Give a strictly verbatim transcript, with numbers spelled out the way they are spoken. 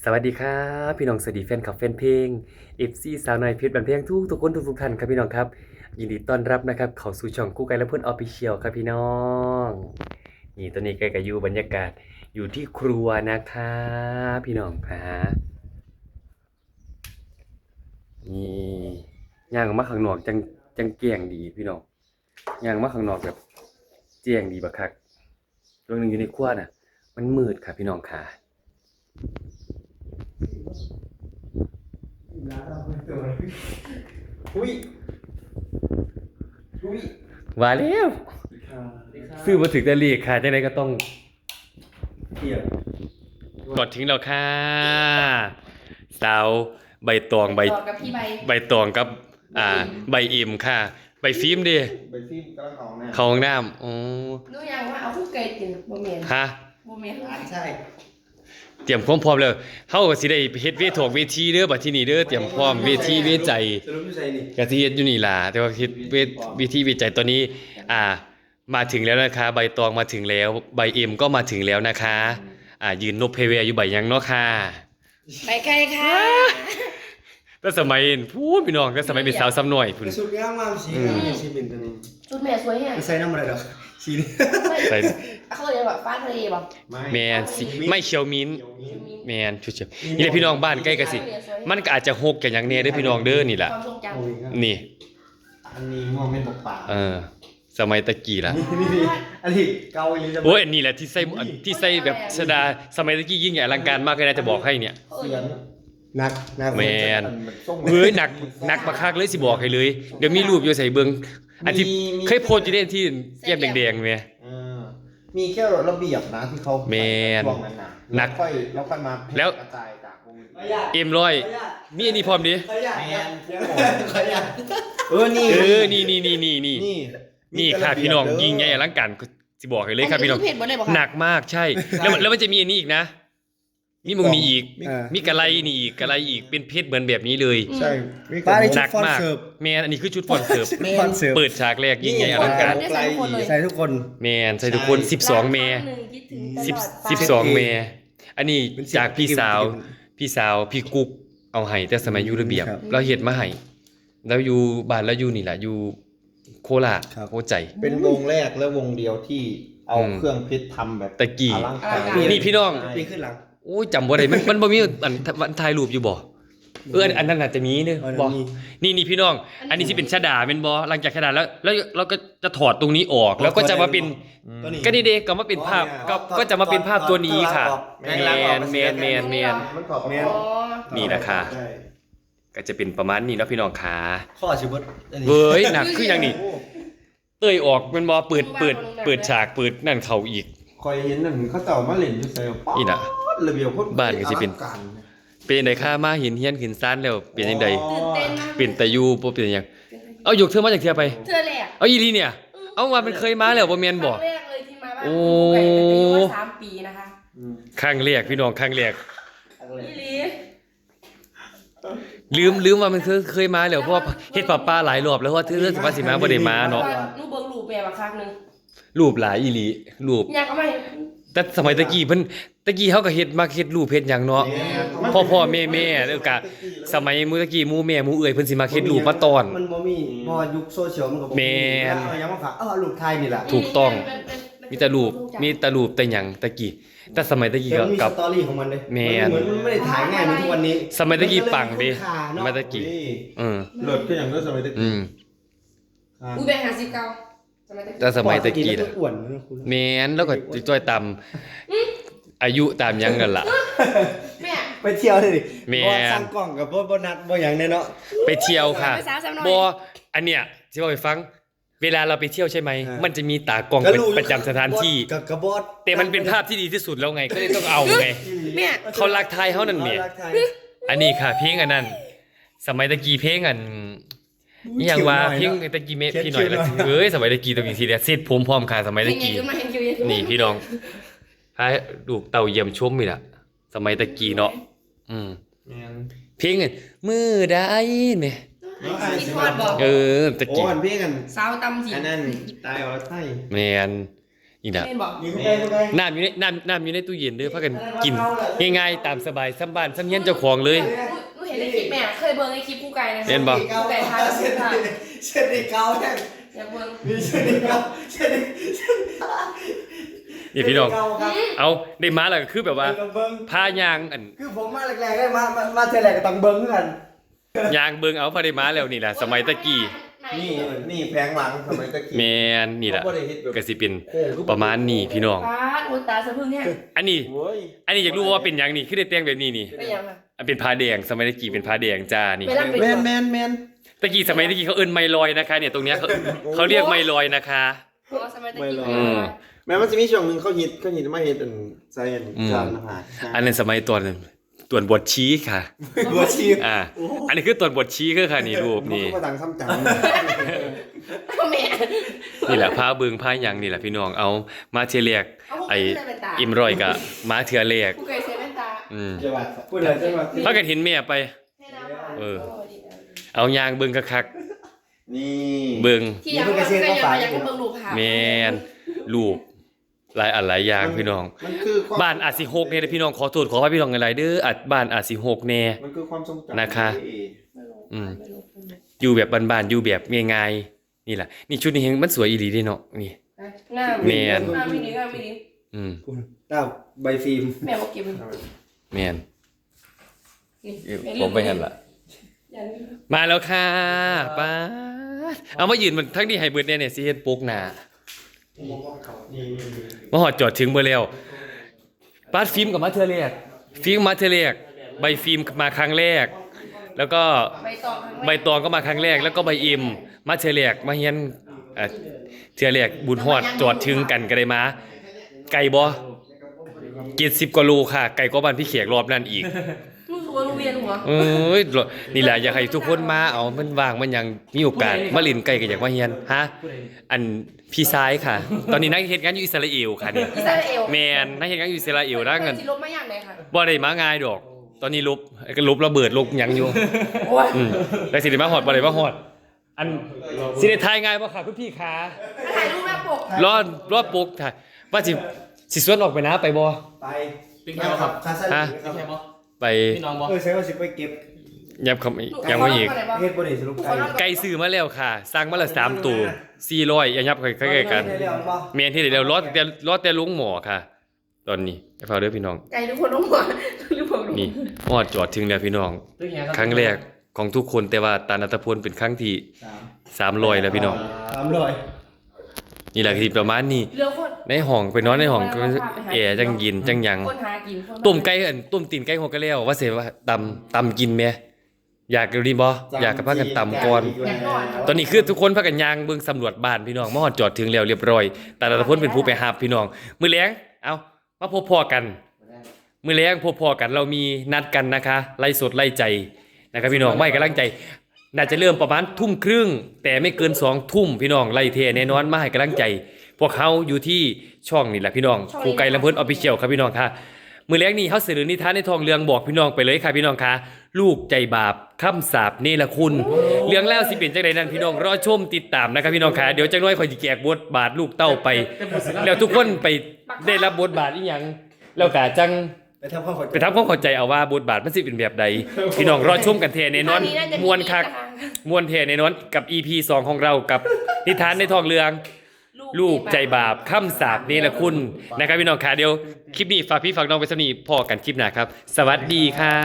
สวัสดีครับพี่น้อง สวัสดีแฟนคลับแฟนเพลง เอฟซี สาวน้อยเพชรบ้านแพงทุกทุกคนทุกทุกท่านครับพี่น้องครับ ยินดีต้อนรับนะครับเข้าสู่ช่องกู้ไก่และเพื่อน Official ครับพี่น้อง นี่ตอนนี้ไก่ก็อยู่บรรยากาศอยู่ที่ครัวนะคะพี่น้องคะ นี่ย่างออกมาข้างนอกจังจังแจ้งดีพี่น้อง ย่างมาข้างนอกแบบแจ้งดีบักคัก ช่วงหนึ่งอยู่ในครัวน่ะ มันมืดค่ะพี่น้องค่ะ อุ้ย อุ้ย ว่าแล้ว ค่ะ ซื้อมาถึงแต่เลขค่ะจังไดก็ต้อง เกียบ กดถึงแล้วค่ะ สาวใบตองใบ ต่อกับพี่ใบ ใบตองกับ อ่า ใบเอ็มค่ะ ใบฟิล์มเด้ ใบฟิล์มกำลังเอาหน้า เข้าห้องน้ำอ๋อ หนูยังว่าเอาคู่ไก่กินบ่แม่น ฮะ บ่แม่น ใช่ เตรียมความพร้อมแล้วเฮาก็สิได้เฮ็ดเวทอกเวทีเด้อบัดทีนี้เด้อเตรียมพร้อมเวทีเวใจ สรุปอยู่ใส่นี่ ก็สิเฮ็ดอยู่นี่ล่ะแต่ว่าเฮ็ดเวทเวทีเวใจตอนนี้ อ่า มาถึงแล้วนะคะ ใบตองมาถึงแล้ว ใบเอ็มก็มาถึงแล้วนะคะ อ่า ยืนนบเพแวอยู่ใบยังเนาะค่ะ ไปไกลค่ะ แต่สมัยพูดพี่น้องแต่สมัยเป็นสาวซ้ำหน่อยพุ่น กระสุนงามมากสีงามสีเหม็นตัวนี้ ชุดแม่สวยแฮง ไม่ใส่น้ำอะไรดอกสีนี้ ใส่ เขาเรียกว่าฟ้าทะเลบ่ ไม่ แมนสิไม่เขียวมิ้นท์แมนชุดเขียวนี่แหละพี่น้องบ้านใกล้กันสิ มันก็อาจจะหกกันอย่างแน่เด้อพี่น้องเด้อนี่แหละ ความทรงจำ โอ้ยครับ นี่ อันนี้ม่วงเป็นตกปลา เออ สมัยตะกี้ล่ะ นี่นี่นี่อันนี้เกาอีหลีจะ โอ้ยอันนี้แหละที่ใส่ที่ใส่แบบชดาสมัยตะกี้ยิ่งใหญ่อลังการมากเลยนะจะบอกให้เนี่ย เสียนหนักหนัก แมน ส่ง เฮ้ยหนักหนักมาคักเลยสิบอกให้เลย เดี๋ยวมีรูปอยู่ใส่เบิ่งอันที่ มีมี เคยโพสต์อยู่เด่นที่แก้มแดงๆไหม เออมีแค่ระเบียบนะที่เขา แมน ช่วงนั้นนะ หนัก แล้วค่อยแล้วค่อยมา แล้ว กระจายจากวง เอ็มร้อยมีอันนี้พร้อมดิ แมนเออนี่ เออนี่นี่นี่นี่นี่ นี่ นี่ค่ะพี่น้องยิ่งใหญ่อลังการสิบอกให้เลยครับพี่น้อง อันนี้คือเพจบ่ได้บอก หนักมากใช่ แล้วแล้วมันจะมีอันนี้อีกนะ มีมุงนี้อีก เออ มีกะไลนี่อีกกะไลอีกเป็นเพชรเหมือนแบบนี้เลย ใช่ หนักมากแมนอันนี้คือชุดฟอนเสิร์ฟ คอนเสิร์ต เปิดฉากแรกยิ่งใหญ่อลังการ ได้ใส่ทุกคนเลย ใส่ทุกคน แมนใส่ทุกคน ใช่ สิบสองแม่ ครั้งหนึ่งคิดถึง สิบ ตลอดไป สิบสองแม่ อันนี้ เป็นเสียง จากพี่สาว พี่สาวพี่กุ๊กเอาให้แต่สมัยอยู่ระเบียบ ครับ แล้วเฮ็ดมาให้แล้วอยู่บ้านแล้วอยู่นี่แหละอยู่โคราช ครับ หัวใจ เป็นวงแรกและวงเดียวที่เอา อืม เครื่องเพชรทำแบบ ตะกี้ อลังการ อลังการ นี่พี่น้อง ปีขึ้นหลัง โอ้ยจำบ่ได้มันมันบ่มีอันอันถ่ายรูปอยู่บ่เอออันอันนั้นน่าจะมีเด้อบ่ อันนั้นมี นี่นี่พี่น้อง อันนี้ที่เป็นชดาเป็นบ่หลังจากชดาแล้วแล้วเราก็จะถอดตรงนี้ออก แล้วก็จะมาเป็น ตัวนี้ ก็นี่เด้ก็มาเป็นภาพก็ก็จะมาเป็นภาพตัวนี้ค่ะ แม่ แมนแมนแมนแมน มันถอดออก อ๋อ นี่นะคะ ใช่ ก็จะเป็นประมาณนี้เนาะพี่น้องค่ะ ข้อสิบเบิดอันนี้ เว้ยหนักคืออย่างนี้ โอ้ เตยออกเป็นบ่เปิดเปิดเปิดฉากเปิดนั่นเขาอีก คอยเห็นนั่นเขาเจ้ามาเล่นอยู่ใส่ป๊าด นี่น่ะ ระเบียบโคตร บ้านก็สิเป็น อลังการ เป็นได๋ค่ะมาเห็นเฮียนขึ้นซานแล้วเป็นจังได๋ ตื่นเต้นมาก เป็นตาอยู่บ่เป็นหยังเอายกเธอมาจากเทื่อไป เธอแหละ เอาอีหลีเนี่ย เอาว่ามันเคยมาแล้วบ่แม่นบ่ ครั้งแรกเลยที่มาบ้าน โอ้ คุณครูไก่แต่อายุว่าสามปีนะคะ อืม ครั้งแรกพี่น้องครั้งแรก ครั้งแรก อีหลี ลืมลืมว่ามันเคยเคยมาแล้วเพราะว่าเฮ็ดปะปาหลายรอบแล้วเพราะว่าเธอเธอสิมาสิมาบ่ได้มาเนาะ หนูเบิ่งรูปแม่มาครั้งหนึ่ง รูปหลายอีหลีรูป อยากเอามาให้ แต่สมัยตะกี้เพิ่นตะกี้เฮาก็เฮ็ดมักเฮ็ดรูปเฮ็ดหยังเนาะ แม่น พ่อพ่อแม่แม่แล้วก็สมัยหมู่ตะกี้หมู่แม่หมู่เอื้อยเพิ่นสิมักเฮ็ดรูปมาต้อน มันบ่มีเพราะว่ายุคโซเชียลมันก็บ่ แม่น เอาหยังมาฝากเออรูปไทยนี่แหละ ถูกต้อง เป็นเป็นเป็น มีแต่รูปมีแต่รูปแต่หยังตะกี้แต่สมัยตะกี้ แต่ ก็ มันมี กั ส บ ตอรี่ของมันเลย แม่น เหมือนมันไม่ได้ถ่ายง่ายเหมือนทุกวันนี้ สมัยตะกี้ปังเด้ มันก็เลยมีคุณค่าเนาะ สมัยตะกี้ นี่ เออ เลิศก็อย่างนั้นสมัยตะ อื กี้ ม อ่า อุ้ยแบงค์ห้าสิบเก้าสมัยตะกี้ แต่สมัยตะกี้นะ อ้วนนะคุณ แม่นแล้วก็จ่อยตามอายุตามหยังกันล่ะ แม่ ไปเที่ยวเลยดิ แม่น บ่สั่งกล่องกับบ่บ่นัดบ่หยังเนี่ยเนาะ ไปเที่ยวค่ะ ไปสาวสาวน้อย บ่อันเนี้ยสิบอกให้ฟัง เวลาเราไปเที่ยวใช่ไหม อ่า มันจะมีตากล้อง ก็ เป็น รู้อยู่ ประจำสถานที่ กับกับบ่ แต่มันเป็นภาพที่ดีที่สุดแล้วไง ก็เลยต้องเอาไง แม่ เขารักไทยเขานั่นเนี่ย รักไทย อันนี้ค่ะ เพลงอันนั้น สมัยตะกี้เพลงอันนี่ยังว่าเพลงตะกี้เมะพี่หน่อยละเอ้ยสมัยตะกี้ตรงนี้ทีเดียวเสร็จผมพร้อมค่ะสมัยตะกี้ ยังไงก็มายังอยู่ยังอยู่ นี่พี่น้องให้ลูกเต้าเยี่ยมชมนี่แหละสมัยตะกี้เนาะอืม แม่น เพลงอันมือได้ไหม คิดฮอดบอก เออตะ โอ้ กี้ อันเพลงอัน สาวตำจี อันนั้นตายอรไทย แมน นี่นะ เห็นบอก มีผู้ใดผู้ใด น้ำอยู่ในน้ำน้ำอยู่ในตู้เย็นเด้อพากันกิน ง่ายๆตามสบายซ้ำบ้านซ้ำเฮียนเจ้าของเลย หนูเห็นในคลิปแม่เคยเบิ่งในคลิปคู่ไก่นะ เห็นบ่ คู่ไก่พาเสื้อผ้า เช่นในเก่าแท้ อยากเบิ่ง มีเช่นในเก่าเช่นใน นี่พี่น้อง เก่าครับ เอาได้มาแล้วก็คือแบบว่า เบิ่ง พายางอัน คือผมมาแรกๆได้มามามาเท่าแรกก็ต้องเบิ่งคือกัน ยางเบิ่งเอาพอได้มาแล้วนี่แหละสมัยตะกี้ นี่นี่แผงหลังสมัยตะกี้ แมนนี่แหละ เขาบ่ได้เฮ็ดแบบ ก็สิเป็น โค้งคือ ประมาณนี้พี่น้อง ปาดโอ้ตาสะพรึงแฮง อันนี้ โอ้ย อันนี้อยากรู้ว่าเป็นหยังนี่คือได้แต่งแบบนี้นี่ เป็นหยังอะ อันเป็นผ้าแดงสมัยตะกี้เป็นผ้าแดงจ้านี่ เวลา แมนแมนแมน ตะกี้สมัยตะกี้เขาเอิ้นไม้ลอยนะคะ เนี่ยตรงเนี้ยเขาเขาเรียกไม้ลอยนะคะ อ๋อสมัยตะกี้ ไม่หรอก อืม แม้มันจะมีช่วงหนึ่งเขาฮิตเขาฮิตมาเฮ็ดอันใส่อัน อืม จานอาหาร อันนั้นสมัยตอนตอนบวชชีค่ะ บัวชี อ่า อันนี้คือตอนบวชชีคือค่ะนี่รูปนี่ มาตังซ้ำจัง แม่ นี่แหละผ้าเบิงผ้าหยังนี่แหละพี่น้องเอามาเทื่อแรก ไอ้เอ็มร้อยกะมาเทื่อแรก คู่ไก่ใส่แว่นตา อืม จังหวัดพูดอะไรจังหวัด พากันเห็นแม่ไป ให้น้ำ เออ เอายางเบิงคัก นี่ ๆเบิง ที่อยากให้เบิ่งก็อยากให้เบิ่งรูปค่ะ แมนรูปหลายอันหลายอย่างพี่น้อง มันคือความ บ้านอาจสิหกเนี่ยนะพี่น้องขอโทษขออภัยพี่น้องหลายๆเด้ออาจบ้านอาจสิหกแน่ มันคือความทรงจำ นะคะ ที่ อืม อยู่แบบบ้านๆอยู่แบบง่ายๆนี่แหละนี่ชุดนี้เฮงมันสวยอีหลีเด้เนาะนี่ งาม แม่น งามอีหลีงามอีหลี อืม เต้าใบฟิล์ม แม่บอกเก็บมัน แม่น นี่ เออผมไปหันละ อย่าลืม มาแล้วค่ะป้าดเอามายืนมันทั้งที่ไฮเบิร์ดเนี่ยเนี่ยสิเฮ็ดปกหนา นี่นี่นี่ มาหอดจอดถึงเบอร์แล้วป้าดฟิล์มกับมาเทื่อแรกฟิล์มมาเทื่อแรกใบฟิล์มมาครั้งแรก แล้วก็ ใบตองครั้งแรก ใบตองก็มาครั้งแรก แล้วก็ใบเอ็มมาเทื่อแรกมาเฮียนเอ่อเทื่อแรกบุญฮอดจอดถึงกันก็ได้มา ไกลบ่เจ็ดสิบกว่าโลค่ะ ไกลกว่าบ้านพี่แขกรอบนั่นอีก รู้สึกว่าโรงเรียนหัว เอ้ยนี่แหละอยากให้ทุกคนมาเอามันว่างมันยังมีโอกาสมาเล่นไกลก็อยากมาเฮียนฮะอันพี่ชายค่ะ ตอนนี้นั่งเฮ็ดงานอยู่อิสราเอลค่ะเนี่ย อิสราเอล แมนนั่งเฮ็ดงานอยู่อิสราเอลนั่งกัน สิลบมาอย่างไรคะ บ่ได้มาง่ายดอก ตอนนี้ลบก็ลบระเบิดลบหยังอยู่ โอ้ย อืมแล้วสิได้มาฮอดบ่ได้มาฮอด อันสิได้ถ่ายง่ายบ่ค่ะคุณพี่ขา ถ่ายรูปหน้าปก รอดรอดปกถ่ายว่าสิสิสวนออกไปนะไปบ่ ไป ปิกแฮวครับ คาซา ฮะ ดีครับ แฮวบ่ ไป พี่น้องบ่ เออใช่ว่าสิไปเก็บ ยับคำยังไม่อีก เฮ็ดบ่ได้สรุปไป ไก่ซื้อมาแล้วค่ะสั่งมาแล้วสามตัวสี่ร้อยอย่ายับใกล้ๆกัน ได้แล้วบ่ แมนที่เดียวรอดแต่รอดแต่ลงหมอค่ะ ตอนนี้ไปเฝ้าเด้อพี่น้อง ไก่ทุกคนต้องหัวทุกคน นี่ฮอดจอดถึงแล้วพี่น้อง ปิกแฮวครับ ครั้งแรกของทุกคนแต่ว่าตานัทพลเป็นครั้งที่ สาม สามร้อยแล้วพี่น้อง สามร้อย นี่แหละคือประมาณนี้ เรื่องคน ในห้องไปนอนในห้องก็แอร์จังเย็นจังหยัง คนหากินคน ต้มไก่อันต้มตีนไก่หัวก็แล้วว่าเสียว่าตำตำกินไหมอยากกินบ่อยากกับพากันตำก่อน อยากนอน ตอนนี้คือทุกคนพากันย่างเบิ่งสำรวจบ้านพี่น้องมาฮอดจอดถึงแล้วเรียบร้อยตานัทพลเป็นผู้ไปหาพี่น้องมื้อแลงเอามาพบพอกัน มื้อแลงพบพอกันเรามีนัดกันนะคะไล่สดไล่ใจนะครับพี่น้องมาให้กำลังใจ น่าจะเริ่มประมาณทุ่มครึ่ง แต่ไม่เกินสองทุ่มพี่น้องไล่แท้แน่นอนมาให้กำลังใจ พวกเขาอยู่ที่ช่องนี่แหละพี่น้องครูไก่ลำเพิ่นออฟฟิเชียลครับพี่น้องค่ะมื้อแลงนี่เขาเสนอนิทานในท้องเรื่องบอกพี่น้องไปเลยค่ะพี่น้องค่ะลูกใจบาปคำสาปเนรคุณ เรื่องเล่าวสิเป็นจังใดนั้นพี่น้องรอชมติดตามนะครับพี่น้องค่ะเดี๋ยวจังน้อยคอยสิแจกบทบาทลูกเต้าไป แล้วทุกคนไปได้รับบทบาทอีหยังแล้วกะจัง ไปทำความเข้าใจ ไปทำความเข้าใจเอาว่าบทบาทมันสิเป็นแบบใดพี่น้องรอชมกันแท้แน่นอนม่วนคักม่วนแท้แน่นอนกับ อีพีสองของเรากับนิทานในท้องเรื่อง ลูกใจบาปคำสาปเนรคุณนะครับพี่น้องค่ะเดี๋ยวคลิปนี้ฝากพี่ฝากน้องไปสำนีพอกันคลิปหน้าครับ สวัสดีค่ะ